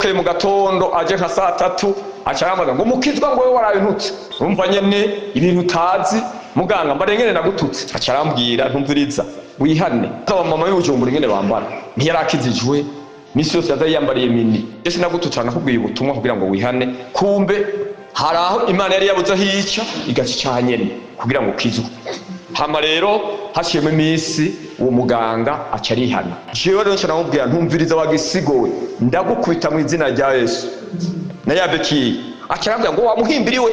Bukeye mu gatondo aje nka saa tatu, aca arambaza ngo: "Mukizwa, ngo wewe waraye untutse." Urumva nyene ibintu utazi. "Muganga, mbarengene nagututse." Aca arambwira: "Ntumviriza, wihane." Aba mama y'Ubujumbura ingene bambara, ntiyarakizijwe, misi yose yaza yiyambariye mini. "Je sinagututse, nakubwiye ubutumwa kugira ngo wihane." Kumbe hari aho Imana yari yabuze aho ica, igaca icaha nyene kugira ngo ukizwe. Hama rero haciyemo iminsi, uwo muganga aca arihana. Jewe rero nca namubwira: "Ntumviriza, wagisigowe, ndagukubita mu izina rya Yesu." Na yabekiye aca arambwira ngo: "Wamuhimbiriwe,"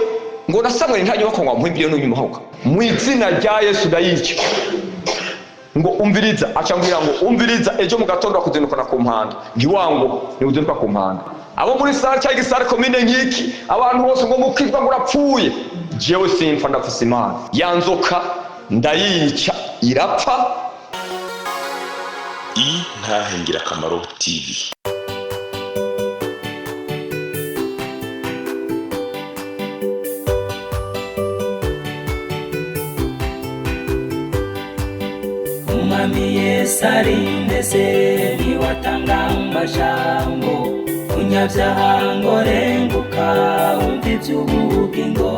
ngo na Samweli nta nyubako, ngo wamuhimbiriwe n'unyumuhabuka. "Mu izina rya Yesu ndayica." Ngo: "Umviriza." Aca ambwira ngo: "Umviriza, ejo mu gatondo bakuzindukana ku mpanda." Ntiwango ntiuzinduka ku mpanda. Abo muri sare cyangwa igisare komine nkiki, abantu bose ngo: "Mukizwa, ngo urapfuye." Jewe simpfa, ndafise Imana. Ya nzoka ndayica, irapfa. Intahe Ngirakamaro TV. Umwami Yesu ari mbese niwatanga amajambo: "Munyabyaha, ngo renguka wumva iby'ubugingo."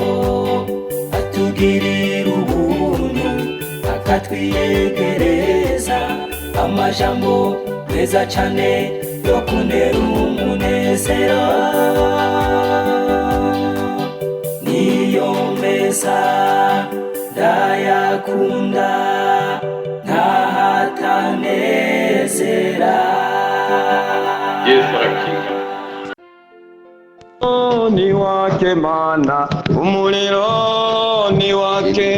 Atugirira ubuntu, akatwiyegereza amajambo meza cane yo kunera umunezero, niyo meza ndayakunda, ntahatanezera. Yesu arakiza. Ni wake mana, umuriro ni wake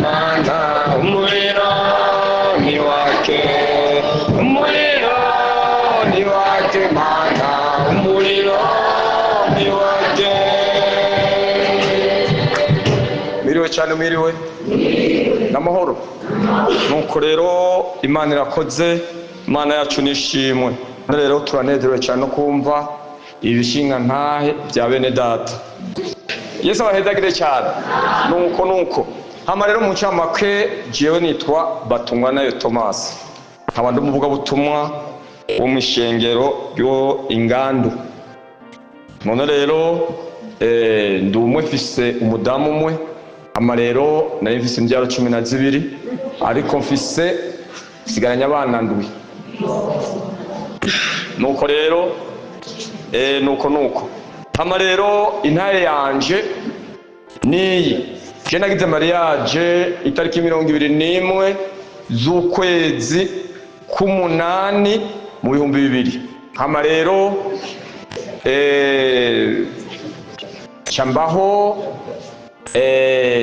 mana, umuriro ni wake, umuriro ni wake mana, umuriro ni wake. Mwiriwe cyane, mwiriwe n'amahoro. Nuko rero Imana irakoze, Imana yacu nishimwe. Rero turanezerewe cyane no kumva ibishinga ntahe bya bene data. Yesu abahezagire cyane. Nuko hama rero mu ncamake, jewe nitwa Batungwanayo Thomas, nkaba ndi umuvugabutumwa wo mu ishengero ryo Ingandu. None rero ndi umwe, mfise umudamu umwe. Hama rero nari mfise imbyaro 12, ariko mfise sigaranye abana ndwi. Nuko rero nuko hama rero intahe yanje niyi: je nagize mariage itariki 21 z'ukwezi k'umunani mu 2000. Hama rero ca mbaho.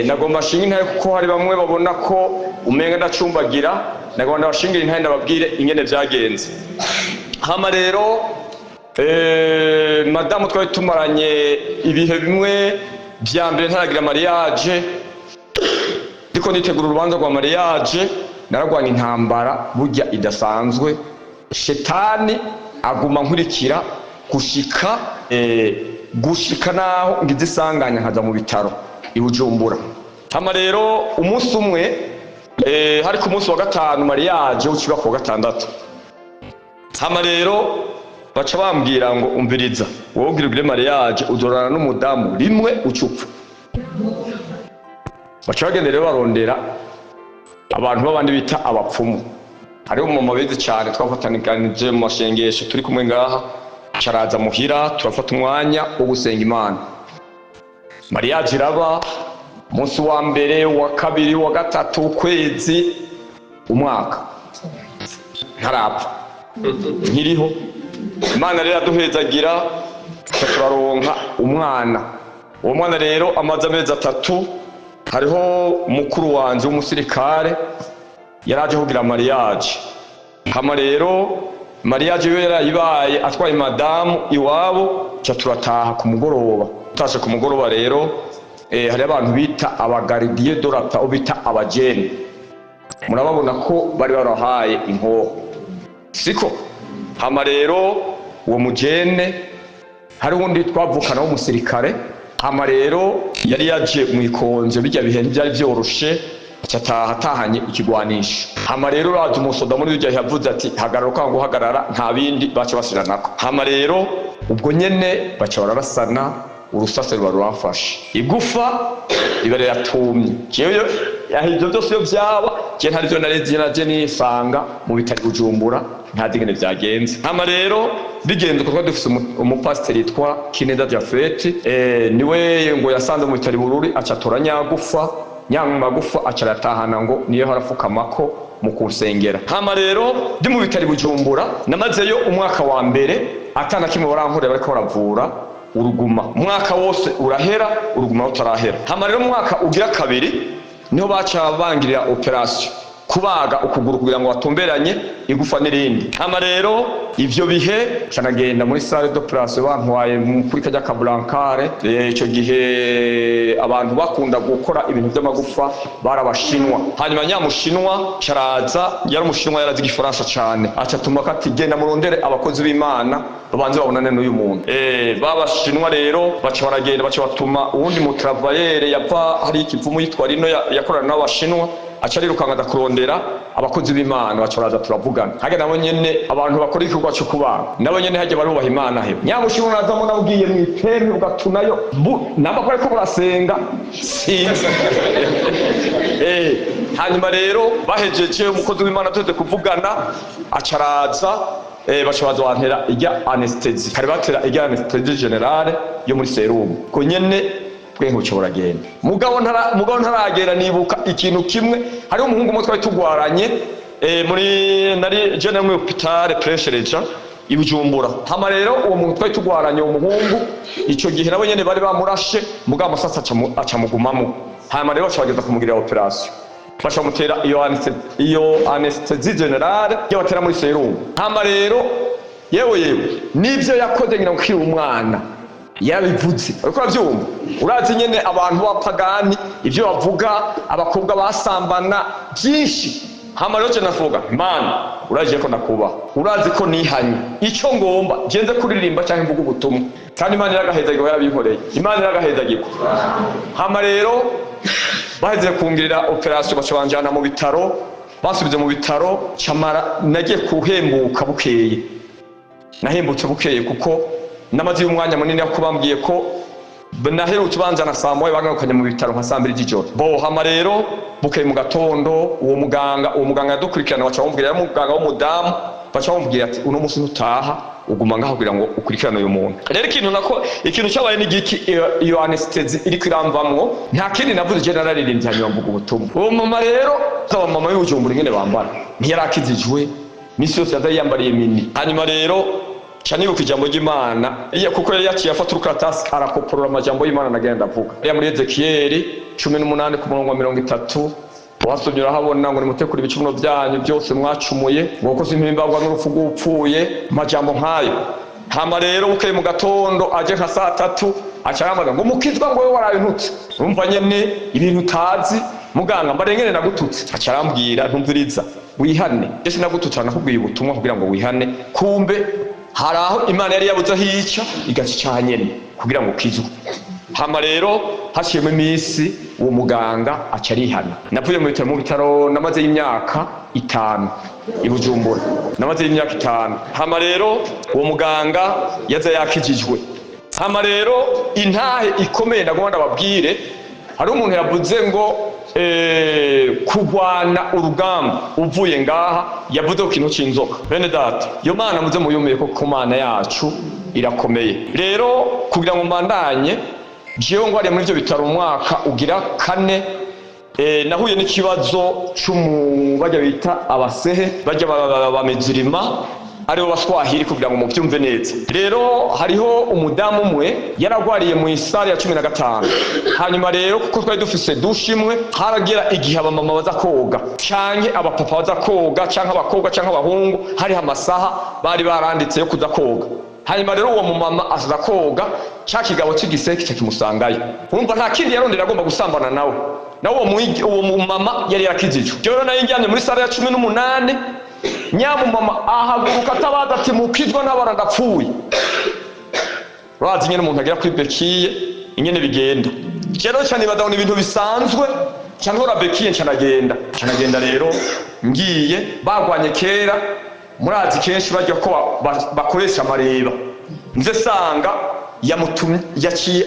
Nagomba nshinga intahe kuko hari bamwe babona ko umenga ndacumbagira. Nagomba ndabashingira intahe, ndababwire ingene vyagenze. Hama rero madamu twari tumaranye ibihe bimwe vya mbere ntaragira mariage, ndiko nitegura urubanza rwa mariage, naragwanya intambara burya idasanzwe. Shetani aguma nkurikira gushika naho ngize isanganya, nkaza mu bitaro i Bujumbura. Hama rero umunsi umwe, hari ku munsi wa gatanu, mariage uciba ku wa gatandatu. Hama rero baca bambwira ngo: "Umviriza, wowe ugira ugire mariage, uzorana n'umudamu rimwe ucupfa." Baca bagenda rero barondera abantu b'abandi bita abapfumu. Hariho umumama bizi cyane, twafatanikanije mu mashengesho, turi kumwe ngaha. Caraza muhira, turafata umwanya wo gusenga Imana. Mariage iraba, umunsi wa mbere, wa kabiri, wa gatatu, ukwezi, umwaka, ntarapfa, nkiriho. Imana rero iraduhezagira, tuca turaronka umwana. Uwo mwana rero amaze amezi 3, hariho mukuru wanje w'umusirikare yaraje kugira mariage. Hama rero mariage yo yarayibaye, atwaye madamu iwabo, ca turataha ku mugoroba. Tutashe ku mugoroba rero, hari abantu bita abagardien de la paix, abo bita abajene, murababona ko bari barahaye inkoho, siko? Hama rero uwo mujene, hari uwundi twavukana w'umusirikare. Hama rero yari yaje mu ikonje, bijya bihe ntibyari byoroshe. Aca ataha atahanye ikigwanisho. Hama rero uraza umusoda muri iryo gihe yavuze ati hagarara, ukanga guhagarara nta bindi baca basubiranako. Hama rero ubwo nyene baca bararasana, urusase ruba ruramfashe, igufa riba riratumye. Jewe aho ivyo byose iyo vyaba, je ntarivyo nari naje nisanga mu bitari Bujumbura, ntazi ingene vyagenze. Hama rero bigenze uko, twari dufise umupasiteri yitwa Kineza Jafeti, niwe ngo yasanze mu bitari Bururi, aca atora nyagufa nyamagufa, aca aratahana ngo niyo harafukamako mu kunsengera. Hama rero ndi mu bitari Bujumbura, namazeyo umwaka wa mbere atana kimwe barankorera, bariko baravura uruguma. Umwaka wose urahera uruguma rutarahera. Hama rero umwaka ugira kabiri niho baca bangirira operation, kubaga ukuguru kugira ngo batumberanye igufa n'irindi. Hama rero ivyo bihe canagenda muri salle d'operation, bantwaye kuri kajya ka brancard. Ico gihe abantu bakunda gukora ibintu by'amagufa barabashinwa. Hanyuma nyamushinwa caraza, yari umushinwa yarazi igifaransa cane, aca atuma ko ati genda murondere abakozi b'Imana babanze babonane n'uyu muntu. Babashinwa rero baca baragenda, baca batuma uwundi mutravailleur yava hari ikivumu yitwa Rino, yakorana n'abashinwa, aca arirukanga aza kurondera abakozi b'Imana. Baca baraza turavugana. Harya nabo nyene abantu bakora igikorwa co kubaga, nabo nyene harya barubaha Imana. He nyamushinwa nazamo nabwiye mw'ipempe ugatunayo namba ko ariko burasenga sinzi. Hanyuma rero bahejeje, umukozi w'Imana tuze kuvugana, aca araza, baca baza bantera ijya anesthésie kare, batera ijya anesthésie générale yo muri serumu ko nyene bwenge buca buragenda. Mugabo ntara, mugabo ntaragenda, nibuka ikintu kimwe. Hariho umuhungu umwe twari tugwaranye, muri nari je muri hôpital Prince Régent i Bujumbura. Hama rero uwo muntu twari tugwaranye, uwo muhungu, ico gihe nabo nyene bari bamurashe, mugabo amasasi aca mugumamo. Hanyuma rero baca bageza kumugirira operation, baca bamutera iyo anesthésie générale yo batera muri serumu. Hama rero yewe yewe nivyo yakoze ngira ngo ukiri umwana yarabivuze, uriko uravyumva, urazi nyene abantu b'abapagani ivyo bavuga, abakobwa basambana byinshi. Hama rero je navuga: Mana, urazi ko nakubaha, urazi ko nihanye, ico ngomba genze kuririmba canke mvuga ubutumwa. Kandi Imana iragahezagirwa, yarabinkoreye, Imana iragahezagirwa. Hama rero baheze kungirira operation, baca banjana mu bitaro, basubize mu bitaro camara. Nagiye kuhembuka bukeye, nahembutse bukeye kuko namaze umwanya munini ko bambwiye ko naherutse banzana saa 1, bagarukanye mu bitaro nka saa 2 z'ijoro. Bo hama rero bukeye mu gatondo, uwo muganga yadukurikirana baca bamubwira, yari umuganga w'umudamu, baca bamubwira ati uno munsi ntutaha, uguma ngaho kugira ngo ukurikirane uyu muntu. Rero ikintu nako, ikintu cyabaye ni igiki? Iyo anesthésie iriko iramvamwo, nta kindi navuze, je nararirimbye, hanyuma mvuga ubutumwa. Uwo mama rero, aba mama y'Ubujumbura ingene bambara, ntiyarakizijwe, misi yose yaza yiyambariye mini. Hanyuma rero ca nibuka ijambo ry'Imana. Iya kuko yari yaciye afata urukaratasi arakoporora amajambo y'Imana nagenda ndavuga. Ya muri Ezekiyeli 18 ku murongo wa 30, wasomye urahabona ngo nimutekure ibicumuro byanyu byose mwacumuye, ngo kuko simpimbagwa n'urupfu rw'upfuye, amajambo nk'ayo. Hama rero bukeye mu gatondo aje nka saa 3, aca arambaza ngo mukizwa, ngo wewe waraye untutse. Urumva nyene ibintu utazi, muganga mbarengene nagututse. Aca arambwira: ntumviriza, wihane, je sinagututse, nakubwiye ubutumwa kugira ngo wihane. Kumbe hari aho Imana yari yabuze aho ica, igaca icaha nyene kugira ngo ukizwe. Hama rero haciyemo iminsi, uwo muganga aca arihana. Navuye mu bitaro namazeyo imyaka 5 i Bujumbura, namazeyo imyaka 5. Hama rero uwo muganga yaza yakijijwe. Hama rero intahe ikomeye ndagomba ndababwire, hari umuntu yavuze ngo kurwana urugamba uvuye ngaha, yavuze ku kintu c'inzoka. Bene data, iyo Mana muze muyumire ko ku Mana yacu irakomeye. Rero kugira ngo mbandanye, jewe ngwariye muri ivyo bitaro umwaka ugira kane, nahuye n'ikibazo c'umu bajya bita abasehe, bajya bamizirima, aribo baswahili, kugira ngo muvyumve neza. Rero hariho umudamu umwe yaragwariye mu i salle ya 15. Hanyuma rero kuko twari dufise douche imwe, haragera igihe abamama baza koga canke abapapa baza koga canke abakobwa canke abahungu, hariho amasaha bari baranditse yo kuza koga. Hanyuma rero uwo mumama aza koga, ca kigabo c'igiseke ca kimusangayo. Urumva nta kindi yarondera, agomba gusambana nawe. Nawe uwo mumama yari yarakijijwe. Rero nayo njyamye muri salle ya 18, nyamumama ahaguruka atabaza ati mukizwa n'abana ndapfuye. Urazi nyene umuntu agera kuri béquille ingene bigenda. Rero cyane nibaza ngo ni ibintu bisanzwe. Nca ntora béquille, nca ndagenda, nca ndagenda. Rero ngiye bagwanye kera, murazi kenshi barya ko bakoresha amareba. Nze sanga yamutumye, yaciye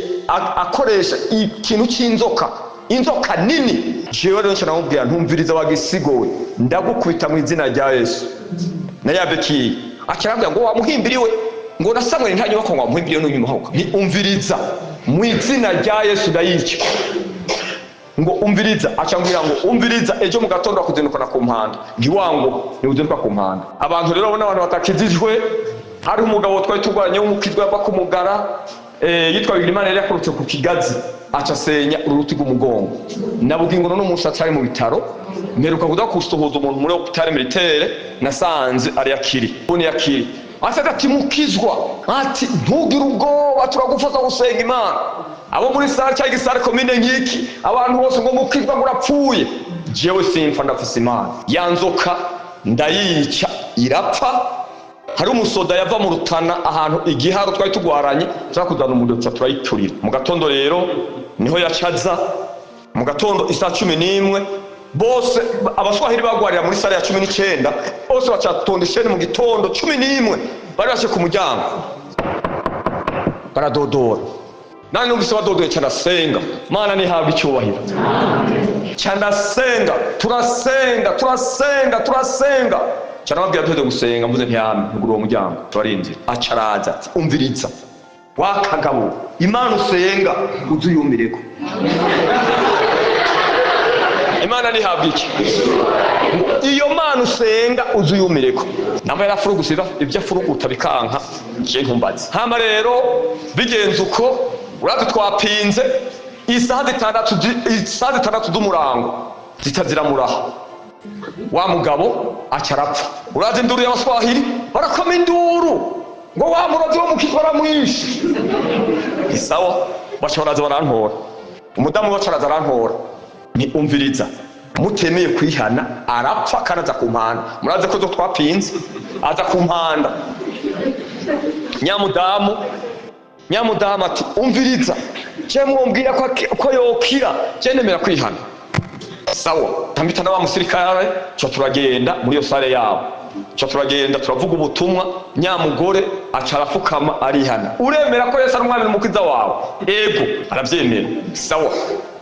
akoresha ikintu c'inzoka, inzoka nini. Jewe rero nca namubwira: "Ntumviriza wagisigowe, ndagukubita mu izina rya Yesu." Na ya béquille aca arambwira ngo wamuhimbiriwe, ngo na Samweli nta nyubako, ngo wamuhimbiriwe n'unyumahoka. Ni umviriza, mu izina rya Yesu ndayica. Ngo umviriza, acambwira ngo umviriza, ejo mu gatondo akuzindukana ku mpanda. Ntiwango ntiuzinduka ku mpanda. Abantu rero babona abantu batakijijwe. Hari umugabo twari turwanye w'umukizwa yava ku mugara, yitwa Bigirimana, yari yakorotse ku kigazi, aca asenya uruti rw'umugongo. Nabugingo none umunsi atari mu bitaro. Mperuka kuza gusuhuza umuntu muri hôpital militaire, nasanze ari yakiri, ubu yakiri. Asaga ati: "Mukizwa," ati, "ntugire ubwoba, turagufasha gusenga Imana." Abo muri sare cyangwa igisare komine nk'iki, abantu bose ngo mukizwa ngo urapfuye. Jewe simpfa, ndafise Imana. Ya nzoka ndayica, irapfa. Hari umusoda yava mu Rutana, ahantu igiharo twari tugwaranye, tuza kuzana umuriro, tuca turayiturira. Mu gatondo rero niho yacaza, mu gatondo isaha 11, bose abaswahili bagwarira muri salle ya 19, bose bacatonda isheni. Mu gitondo 11 bari bashe ku muryango baradodora. Nani numvise badodoye, ca ndasenga. Mana nihabwa icyubahiro. Ca ndasenga, turasenga, turasenga, turasenga. Ca ndababwira, duheze gusenga, mvuze ntiyame ntugura uwo muryango, turarinzira. Aca araza ati: "Umviriza wa kagabo, Imana usenga uzuyumireko." Imana ntihabwa iki? Iyo Mana usenga uzuyumireko. Namba yarafuruguse ibyo afuruguta bikanka, je ntumbaze. Hama rero bigenze uko, urazi twapinze isaha 6, isaha 6 z'umurango zitaziramuraha, wa mugabo aca arapfa. Urazi induru y'abaswahili, barakoma induru ngo wa murozi wo mukitwa aramwishe. Isawa, baca baraza barantora. Umudamu baca araza arantora. Ni umviriza, mutemeye kwihana arapfa kandi aza ku mpanda. Murazi ko zo twapinze aza ku mpanda. Nyamudamu, nyamudamu ati: "Umviriza, je mwumbwira ko yokira, je nemera kwihana." Sawa, tambita na wa musirikare, ca turagenda muri iyo salle yabo, ca turagenda turavuga ubutumwa. Nyamugore aca arafukama arihana: "Uremera ko Yesu ari umwami n'umukiza wawe?" "Ego." Aravyemera. Sawa,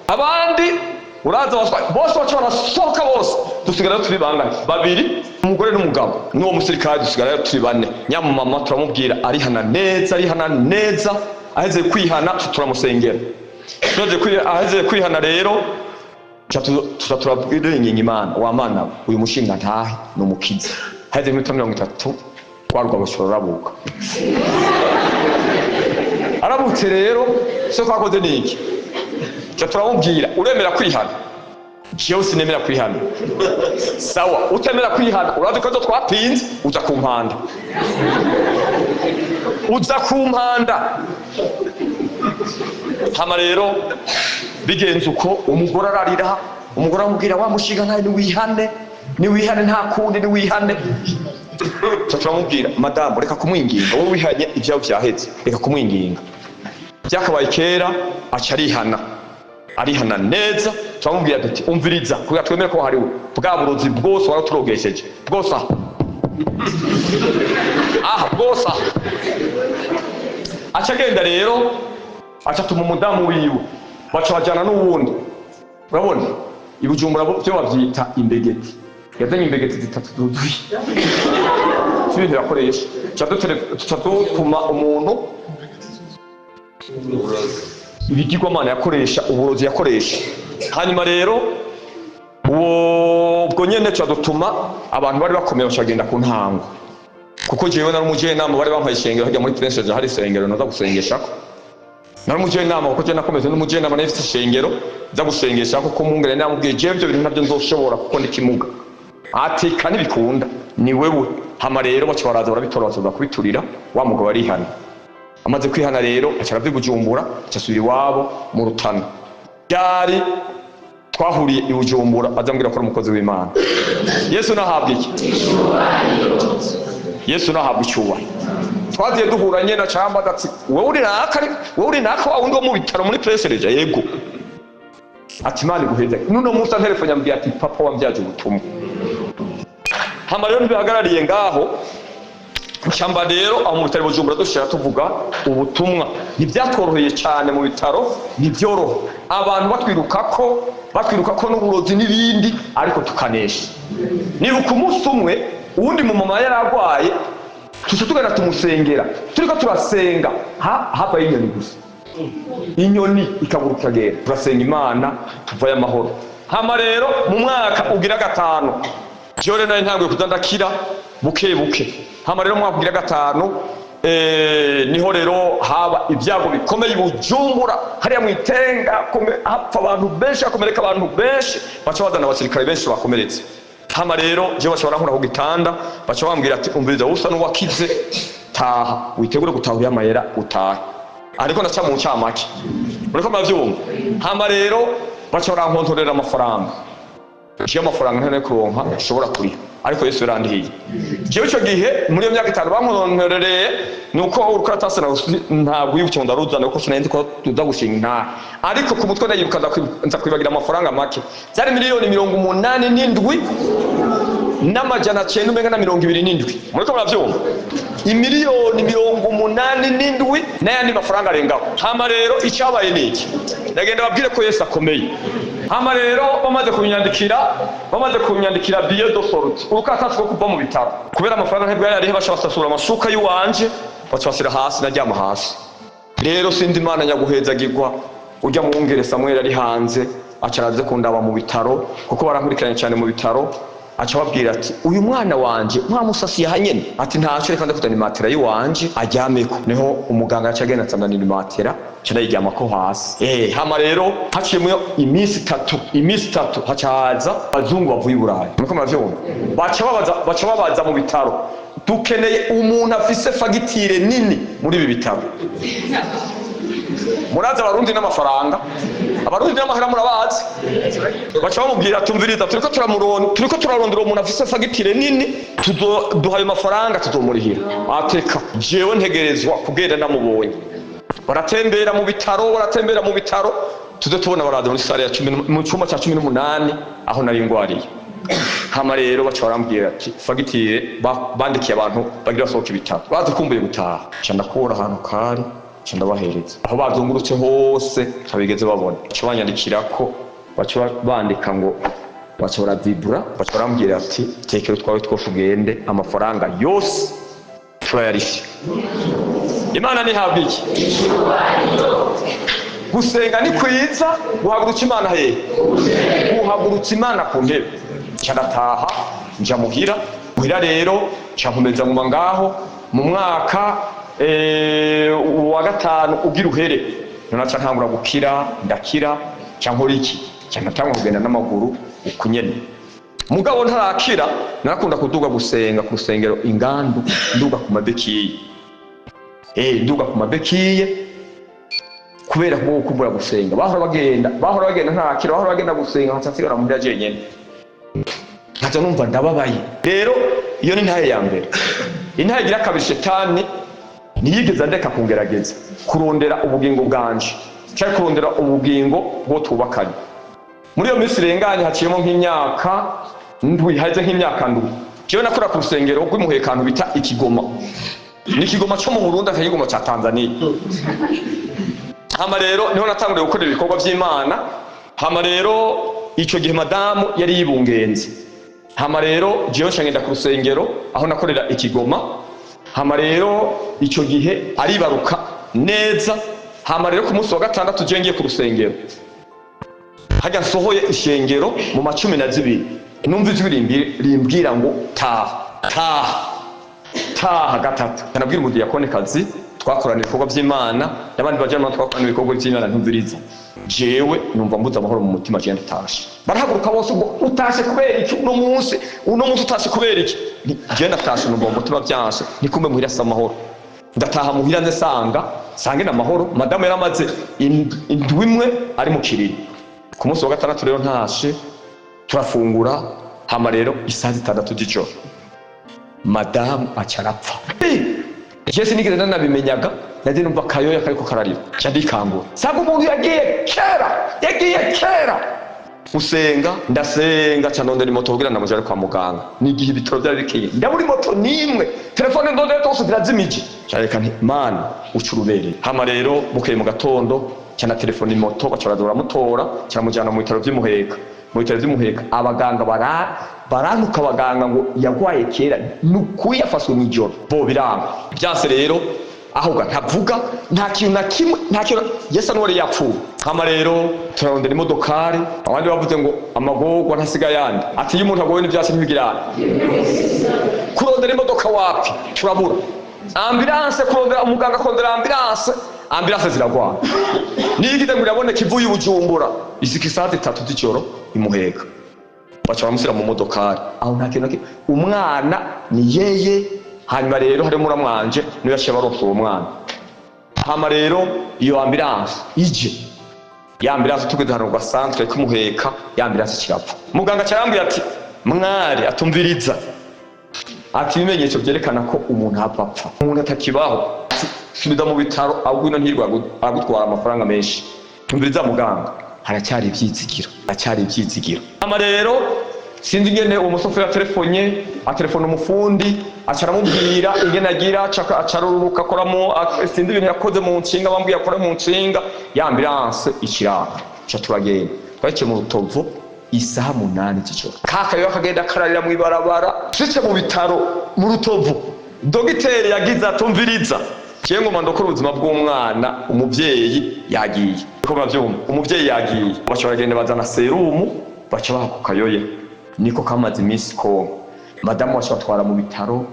abandi uraza bose baca barasohoka bose, dusigara turi bangahe? Babiri, umugore n'umugabo n'uwo musirikare, dusigara turi bane. Nyamumama turamubwira, arihana neza, arihana neza. Aheze kwihana turamusengera. Aheze kwihana rero, tuca turabwira Imana: "Wa Mana we, uyu mushinga ntahe ni umukiza." Haheze iminota 30, rwa rugabo rurabuka. Arabutse rero, so twakoze ni iki? Tuca turamubwira: "Uremera kwihana?" "Jewe sinemera kwihana." "Sawa, utemera kwihana, urazi ko twapinze, uza ku mpanda, uza ku mpanda." Hama rero bigenze uko, umugore ararira. Umugore aramubwira: "Wa mushinga ntawe, niwihane, niwihane, nta kundi, niwihane." Tuca turamubwira: "Madamu, reka kumwinginga, wowe wihanye ibyawe vyaheze, reka kumwinginga, byakabaye kera." Aca arihana, arihana neza. Turamubwira tuti: "Umviriza, kugira twemere ko hariwe, bwa burozi bwose waraturogesheje bwose aha aha bwose aha." Aca agenda rero, aca atuma umudamu wiwe, baca bajyana n'uwundi. Urabona i Bujumbura byo bavyita imbegeti. Yazanye imbegeti zitatu zuzuye z'ibintu yakoresha. Tuca dutuma umuntu ibigirwamana yakoresha, uburozi yakoresha. Hanyuma rero uwo ubwo nyene tuca dutuma abantu bari bakomeye, bacagenda ku ntango, kuko jewe nari umujenama, bari bampaye ishengero hajya muri Prince, hari isengero naza gusengeshako. Nari umujenama, kuko jewe nakomeze n'umujenama, nari mfise ishengero nza gusengesha, kuko umwungere namubwiye: "Jewe ivyo bintu ntabyo nzoshobora kuko ndi kimuga." Ateka ntibikunda, ni wewe. Hama rero baca baraza barabitora, baza kubiturira. Wa mugabo arihana. Amaze kwihana rero, aca arava i Bujumbura, aca asubira iwabo mu Rutana. Ryari twahuriye i Bujumbura, azambwira ko ari umukozi w'Imana. Yesu nahabwa iki? Yesu nahabwa icyubahiro. Twagiye duhura nyene, acambaza ati: "Wowe uri naka? Wowe uri naka, wa wundi wo mu bitaro muri presereja?" "Yego." Ati Imana iguheze. Nuno munsi antelefone ambwiye ati papa wambyaje ubutumwa. Hama rero ntibihagarariye ngaho. Shamba rero aho mu bitaro i Bujumbura dushira tuvuga ubutumwa, ntibyatworoheye cyane mu bitaro, ntibyoroha, abantu batwiruka ko n'uburozi n'ibindi, ariko tukanesha. Nibuka umunsi umwe uwundi mu mama yari arwaye, tuca tugenda tumusengera, turiko turasenga havayo inyoni gusa, inyoni ikaguruka ikagenda. Turasenga Imana, tuvayo amahoro. Hama rero mu mwaka ugira gatanu, jewe rero nari ntanguye kuza ndakira buke buke. Hama rero mu mwaka ugira gatanu, niho rero haba ibyago bikomeye i Bujumbura hariya mu Itenga, hapfa abantu benshi, hakomereka abantu benshi, baca bazana abasirikare benshi bakomeretse. Hama rero jewe baca barankura ku gitanda, baca bambwira ati umviriza, usa n'uwakize, taha witegure gutaha uriya mahera utahe. Ariko ndaca mu ncamake, uriko muravyumva. Hama rero baca barankontorera amafaranga. Jewe amafaranga ntari kuronka nshobora kuriha, ariko Yesu yarandihiye. Jewe ico gihe muri iyo myaka 5 bankontorereye, nuko urukaratasi ntabwo yibutse ngo ndaruzana, kuko sinari nzi ko tuza gushinga intahe, ariko ku mutwe ndayibuka, nza kwibagira amafaranga make. Zari 87,927,000, muriko muravyumva, 87,000,000 n'ayandi mafaranga arengaho. Hama rero icyabaye ni iki? Ndagenda babwire ko Yesu akomeye. Hama rero bamaze kunyandikira billet de sortie, urukaratasi rwo kuva mu bitaro, kubera amafaranga ntibwo yari ariho, baca basasura amashuka y'uwanje, baca bashyira hasi, naryama hasi. Rero sinzi Imana nyaguhezagirwa, ujya mu wungere Samuel ari hanze, aca araze kundaba mu bitaro, kuko barankurikiranye cyane mu bitaro. Aca ababwira ati uyu mwana wanje mwamusasiye hanyene, ati ntaco, reka ndakuzana imatera yiwanje aryameko. Niho umuganga yaca agenda atsananira imatera, nca ndayiryamako hasi. Hama rero haciyemo iminsi 3 haca haza abazungu bavuye i Burayi, muriko muravyumva. Baca babaza mu bitaro: dukeneye umuntu afise fagitire nini muri ibi bitaro. Murazi Abarundi n'amafaranga, Abarundi n'amahera murabazi. Baca bamubwira: tumviriza, turiko turarondera umuntu afise fagitire nini, tuzoduha ayo mafaranga, tuzomurihira. Ateka jewe ntegerezwa kugenda ndamubonye. Baratembera mu bitaro, baratembera mu bitaro, tuze tubona baraza muri salle ya cumi mu cyumba cya 18 aho nari ngwariye. Hama rero baca barambwira ati fagitire bandikiye abantu bagira basohoka ibitaro bazikumbuye gutaha. Nca ndakura ahantu kari, nca ndabahereza. Aho bazungurutse hose ntabigeze babona. Baca banyandikira ko baca bandika ngo baca baravibura, baca barambwira ati tekera utwawe twose ugende, amafaranga yose turayarishe. Imana ntihabwa iki? Gusenga ni kwiza, guhagurutsa Imana hehe? Guhagurutsa Imana ku ntebe. Nca ndataha, nja muhira. Muhira rero nca nkomeza nguma ngaho. Mu mwaka wa gatanu ugira uhere, none naca ntangura gukira, ndakira. Nca nkora iki? Nca ndatangura kugenda n'amaguru uku nyene. Mugabo ntarakira, narakunda kuduga gusenga ku rusengero ingandu, nduga ku mabekiye, nduga ku mabekiye kubera ko gukumbura gusenga. Bahora bagenda ntarakira, bahora bagenda gusenga, nkaca nsigara muhira jenyene, nkaca numva ndababaye. Rero iyo ni intahe ya mbere. Intahe igira kabiri, shetani ntiyigeze andeka kungerageza kurondera ubugingo bwanje canke kurondera ubugingo bwo twubakanye. Muri iyo minsi irenganye, haciyemo nk'imyaka 7, haheze nk'imyaka 7, jewe nakora ku rusengero rw'imuhekantu bita Ikigoma. Ni Ikigoma co mu Burundi, atari Ikigoma ca Tanzania. Hama rero niho natanguriye gukorera ibikorwa vy'Imana. Hama rero ico gihe madamu yari yibungenze. Hama rero jewe nca ngenda ku rusengero aho nakorera Ikigoma. Hama rero ico gihe aribaruka neza. Hama rero ku munsi wa gatandatu jewe ngiye ku rusengero, hajya nsohoye ishengero mu ma 12, numva ijwi rimbwira ngo taha, taha, taha gatatu. Nabwira umudiyakonekazi twakorana ibikorwa by'Imana n'abandi bajyanama twakorana ibikorwa by'Imana: ntumviriza, jewe numva mbuze amahoro mu mutima, jewe ndatashe. Barahaguruka bose ngo utashe kubera iki uno munsi? Uno munsi utashe kubera iki? Jewe ndatashe, numva mu mutima byanse, ntikumbe muhira asa amahoro. Ndataha muhira, nze sanga sange na amahoro. Madamu yaramaze indwi imwe ari mu kiriri. Ku munsi wa gatandatu rero ntashe, turafungura. Hama rero isaha 6 z'ijoro madamu aca arapfa. Je sinigeze nanabimenyaga, naje numva kayoya kariko kararira, nca ndikangura, sanga umuntu yagiye kera, yagiye kera. Gusenga, ndasenga ca ndondera imoto kugira ndamujane kwa muganga. N'igihe ibitaro byari bikeye, ndabura imoto n'imwe, telefone ndondera zose zirazimije. Careka nti: "Mana, uca urubereye." Hama rero bukeye mu gatondo ca na telefone imoto, baca baraza baramutora, caramujana mu bitaro vy'imuheka. Mu bitaro vy'imuheka abaganga barantuka, abaganga ngo yagwaye kera, nukuri yafashwe mw'ijoro. Bo biranga vyanse rero, ahubwo ntavuga, nta kintu na kimwe, nta kintu, yesa n'uwari yapfuye. Hama rero turarondera imodokari. Abandi bavuze ngo amagorwa ntasiga ayandi, ati iyo umuntu agowe n'ivyatsi ntibigirane. Kurondera imodoka wapi, turabura ambulance. Kurondera umuganga, kurondera ambulance, ambulance ziragwana. Niyo igize ngo iraboneka ivuye i Bujumbura, isika isaha 3 z'ijoro imuheka. Baca bamushyira mu modokari aho, nta kintu na kimwe, umwana ni yeye. Hanyuma rero harimo muramwanje niwe yaciye baronsa uwo mwana. Hama rero iyo ambulance ije, ya ambulance tugeze ahantu ku gasantere k'umuheka, ya ambulance kirapfa. Muganga aca ati: "Mwari atumviriza," ati: "ibimenyetso byerekana ko umuntu apfa apfa, umuntu atakibaho." Ati: "Subiza mu bitaro, ahubwo ino ntirwa agutwara amafaranga menshi." Tumviriza muganga, haracyari ivyizigiro, haracyari ivyizigiro. Hama rero sinzi ingene uwo musoferi atelefonye, atelefona umufundi, aca aramubwira ingene agira, aca aruruka akoramo, sinzi ibintu yakoze mu nshinga, bambwiye akora mu nshinga, ya ambulance ikiraka, ca turagenda. Twaciye mu Rutovu isaha 8 z'ijoro, kakayo akagenda kararira mw'ibarabara. Tushitse mu bitaro mu Rutovu, dogiteri yagize atumviriza: "Jewe ngoma ndokora ubuzima bw'umwana, umuvyeyi yagiye." Ko muravyumva, umuvyeyi yagiye. Baca baragenda bazana serumu, baca baha ku kayoya, niko kamaze iminsi konka. Madamu baca batwara mu bitaro,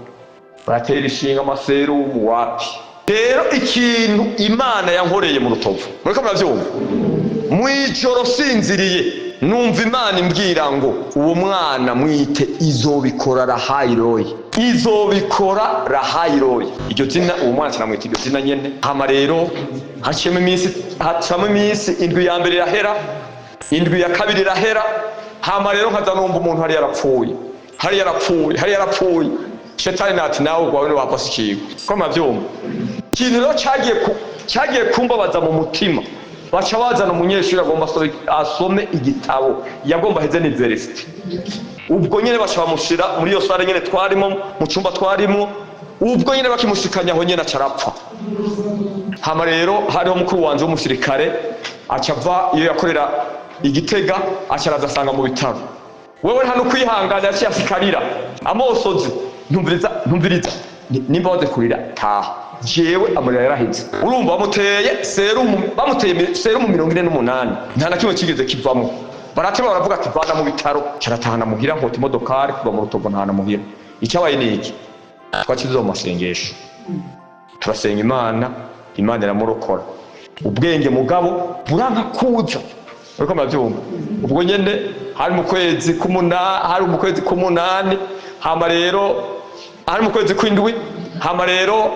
baratera ishinga, amaserumu wapi. Rero ikintu Imana yankoreye mu Rutovu, muriko muravyumva, mwijoro sinziriye numva Imana imbwira ngo uwo mwana mwite Izobikora Rahayiroyi, Izobikora Rahayiroyi. Iryo zina, uwo mwana kinamwita iryo zina nyene. Hama rero haciyemo iminsi, hacamo iminsi, indwi ya mbere irahera, indwi ya kabiri irahera. Hama rero nkaza numva umuntu hari yarapfuye, hari yarapfuye, hari yarapfuye. Shetani nati: "Nawe ugwawe ntiwapfa ikigo." Ko muravyumva, ikintu rero cyagiye kumbabaza mu mutima, baca bazana umunyeshuri agomba asome igitabo, yagomba aheze university. Ubwo nyene baca bamushira muri iyo sare nyene twarimo, mu cyumba twarimo. Ubwo nyene bakimushikanya aho nyene aca arapfa. Hama rero hariho mukuru wanje w'umusirikare, aca ava iyo yakorera igitega, aca araza asanga mu bitaro. Wewe nta no kwihangana, yaciye asikarira amosozi. Ntumviriza, ntumviriza, nimba waze kurira taha, jewe amarira yaraheze. Urumva bamuteye serumu, bamuteye serumu 48, nta na kimwe kigeze kivamo. Barateba baravuga ati: "Vana mu bitaro." Caratahana muhira, nkota imodokari kuva mu Rutovu ntahana muhira. Icyabaye ni iki? Twakize mu masengesho, turasenga Imana, Imana iramurokora. Ubwenge mugabo buranka kuza, uriko muravyumva. Ubwo nyene hari mu kwezi k'umunani, hari mu kwezi k'umunani. Hama rero hari mu kwezi kw'indwi. Hama rero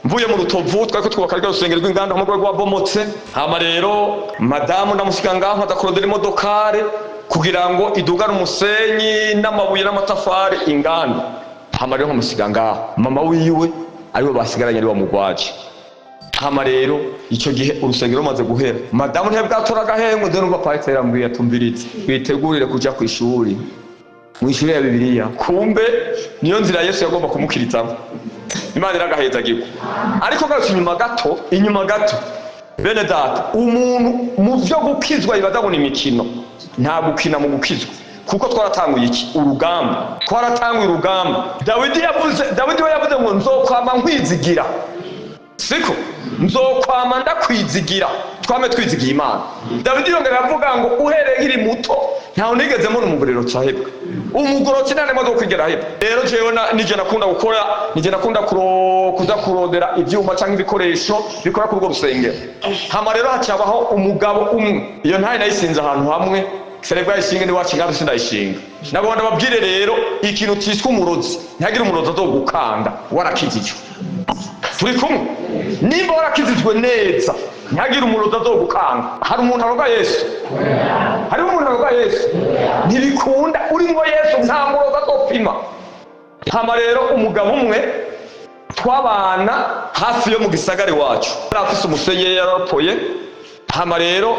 mvuye mu Rutovu, twariko twubaka rya rusengero rw'inganda hamwe rwabomotse. Hama rero madamu ndamusiga ngaho, nkaza kurondera imodokari kugira ngo idugane umusenyi n'amabuye n'amatafari inganda. Hama rero nkamusiga ngaho, mama wiwe ariwe basigaranye, ariwe mugwaje. Hama rero icyo gihe urusengero rumaze guhera, madamu ntiyabwatora agahengwe. Nze numva pasiteri ambwiye: "Atumviritse, witegurire kuja kw'ishuri, mw'ishuri ya Bibiliya." Kumbe niyo nzira Yesu yagomba kumukirizamo. Imana iragahezagirwa. Ariko garutse inyuma gato, inyuma gato, bene data, umuntu mu vyo gukizwa yibaza ngo ni imikino, nta gukina mu gukizwa, kuko twaratanguye iki? Urugamba. Twaratanguye urugamba. Dawidi yavuze, Dawidi we yavuze ngo: "Nzokwama nkwizigira." Siko nzokwama ndakwizigira. Twame twizigiye Imana. Dawidi yongera aravuga ngo: "Uhereye nkiri muto ntawe nigeze mbona umugororotsi ahebwa." Umugororotsi nta rimwe azokwigera ahebwa. Rero jewe nije nakunda gukora, nije nakunda kuza kurondera ivyuma canke ibikoresho bikora kuri urwo rusengero. Hama rero hacabaho umugabo umwe, iyo ntaye nayisinze ahantu hamwe, serebwa ishinge n'iwacu ngaho sindayishinga. Nabo ndababwire rero ikintu ciswe umurozi: ntihagire umurozi azogukanda warakijijwe. Turi kumwe? Nimba warakijijwe neza, ntihagire umurozi azogukanga. Hari umuntu aroga Yesu? Hariho umuntu aroga Yesu? Ntibikunda. Uri ngo Yesu, nta murozi azopima. Hama rero umugabo umwe twabana hafi yo mu gisagara iwacu yari afise umusenyi yarapoye. Hama rero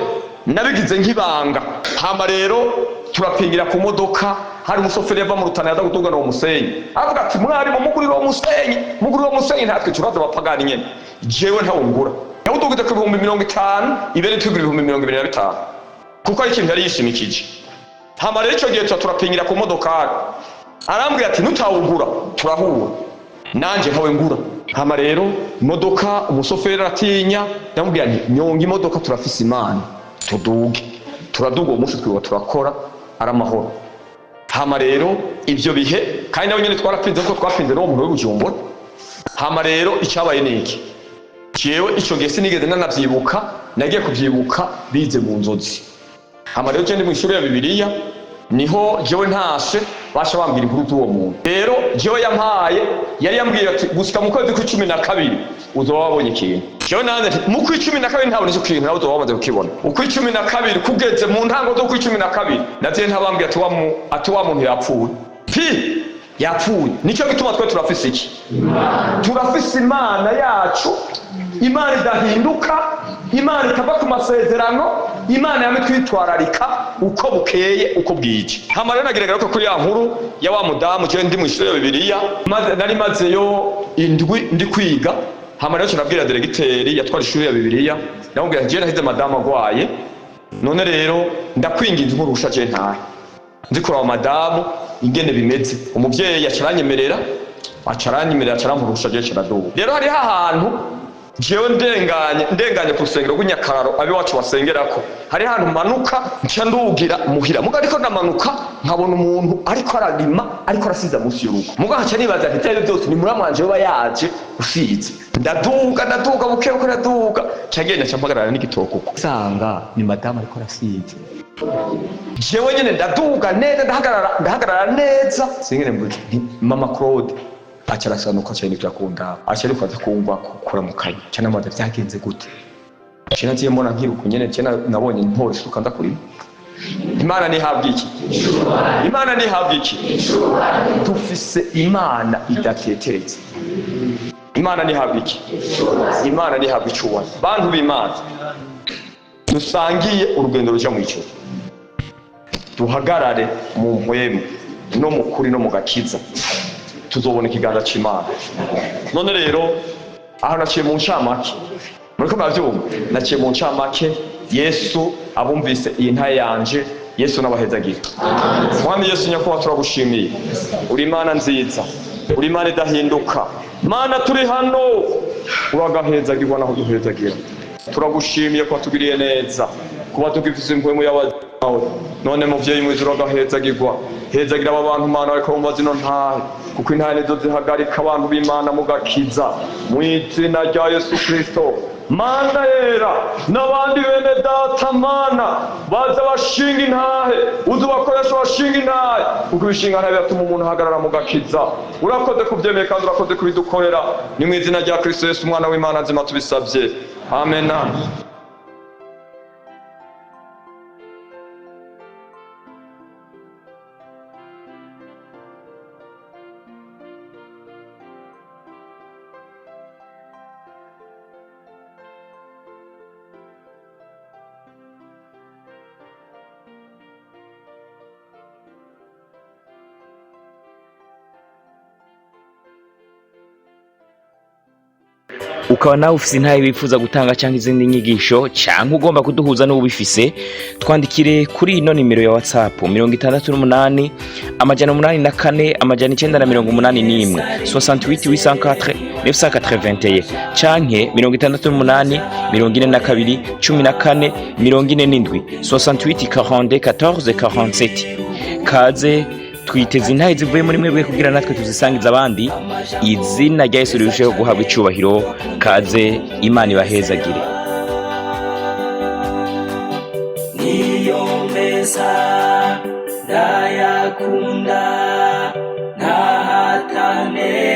Nabigize nk'ibanga. Hama rero turapingira ku modoka. Hari umushoferi yava mu Rutana, yaza gutungana uwo musenyi, aravuga ati: "Mwarimu, mugurira uwo musenyi, mugurira uwo musenyi." Ntatwe turaza abapagani nyene, jewe ntawungura. Yawudugize ku 50,000, ibere tugura 25,000, kuko ari ikintu yari yishimikije. Hama rero icyo gihe tuba turapingira ku modokari, arambwira ati: "Nutawugura turahura." Nanjye ntawe ngura. Hama rero imodoka, umushoferi aratinya. Ndamubwira nti: "Nyonga imodoka, turafise Imana, tuduge." Turaduga. Uwo munsi twiba turakora ari amahoro. Hama rero ibyo bihe kandi nawe nyine twarapinze, kuko twapinze n'uwo muntu w'i Bujumbura. Hama rero icyabaye ni iki: jewe icyo gihe sinigeze nanavyibuka, nagiye kuvyibuka bize mu nzozi. Hama rero je ndi mu ishuri ya Bibiliya, niho jewe ntashe basha bambwira inkuru z'uwo muntu. Rero jewe yampaye, yari yambwiye ati: "Gushika mu kwezi kw'12 uzoba wabonye ikintu." Jewe nanjye nti: "Mu kw'12 ntabona icyo kintu, nawe uzoba wamaze kukibona." Ukw'12 kugeze, mu ntango z'ukw'12, naziye ntabambwiye ati wa muntu yapfuye pi, yapfuye. Nicyo gituma twe turafise iki? Turafise Imana yacu, Imana idahinduka, Imana itava ku masezerano, Imana yamye twitwararika uko bukeye uko bwije. Hama rero nagira garuka kuri ya nkuru ya wa mudamu. Jewe ndi mu ishuri ya Bibiliya, nari mazeyo indwi ndi kwiga. Hama rero nabwira diregiteri yatwara ishuri ya Bibiliya, ndamubwira nti: "Jewe nahize madamu agwaye, none rero ndakwinginze nkurusha jewe ntahe nzi kuraba madamu ingene bimeze." Umuvyeyi acaranyemerera, acaranyemerera, acarampa jewe caraduga. Rero hariho ahantu jewe ndenganye ku rusengero rw'Inyakararo abiwacu basengerako, hariho ahantu manuka nca ndugira muhira. Muga ariko ndamanuka nkabona umuntu ariko ararima, ariko arasiza munsi y'urugo. Muga nkaca nibaza nti: "Ivyo byose ni muramwanje yoba yaje usize." Ndaduga, ndaduga buke buke, ndaduga, nca ngenda, nca mpagarara n'igitoko uko, nsanga ni madamu ariko arasiza. Jewe nyene ndaduga neza, ndahagarara, ndahagarara neza, singene mvuze nti: "Mama Claude." Aca arasanuka, aca yindukira kundaba, aca ariko aza kumva kuramukanya. Nca namubaza: "Vyagenze gute?" Nca nagiye mbona nkiruka nyene, nca nabonye ntora isuka ndakurima. Imana ntihabwa iki? Imana ntihabwa iki? Dufise Imana idatetereza. Imana ntihabwa iki? Imana ntihabwa icubahiro. Bantu b'Imana dusangiye urugendo ruja mu ijuru, duhagarare mu mpwemu no mu kuri no mu gakiza, tuzobona ikiganza c'Imana. None rero aho naciye mu ncamake, muriko muravyumva, naciye mu ncamake. Yesu abumvise iyi ntaye yanje, Yesu n'abahezagira. Mwami Yesu nyakubahwa, turagushimiye, uri Imana nziza, uri Imana idahinduka. Mana, turi hano, uragahezagirwa naho duhezagira. Turagushimiye ko watugiriye neza kuba tugifise impwemu y'abawe. None muvyeyi mwiza, uragahezagirwa. Hezagira aba bantu, Mana, bariko bumva zino ntahe, kuko intahe nizo zihagarika abantu b'Imana mu gakiza, mu izina rya Yesu Kristo. Mana yera, n'abandi bene data, Mana, baza bashinga intahe, uzi ubakoresha bashinga intahe, kuko ibishinga ntahe biratuma umuntu ahagarara mu gakiza. Urakoze kubyemeye kandi urakoze kubidukorera. Ni mu izina rya Kristo Yesu, umwana w'Imana nzima, tubisabye, amena. Ukaba nawe ufise intahe wifuza gutanga cyangwa izindi nyigisho, cyangwa ugomba kuduhuza n'ubifise, twandikire kuri ino nimero ya WhatsApp: 68 804 981, 68 804 981, canke 68 42 14 47, 68 42 14 47. Kaze, twiteze intahe zivuye muri mwebwe kugira natwe tuzisangize abandi, izina rya Yesu rirusheho guhabwa icubahiro. Kaze, Imana ibahezagire. Niyo meza ndayakunda ntahatane.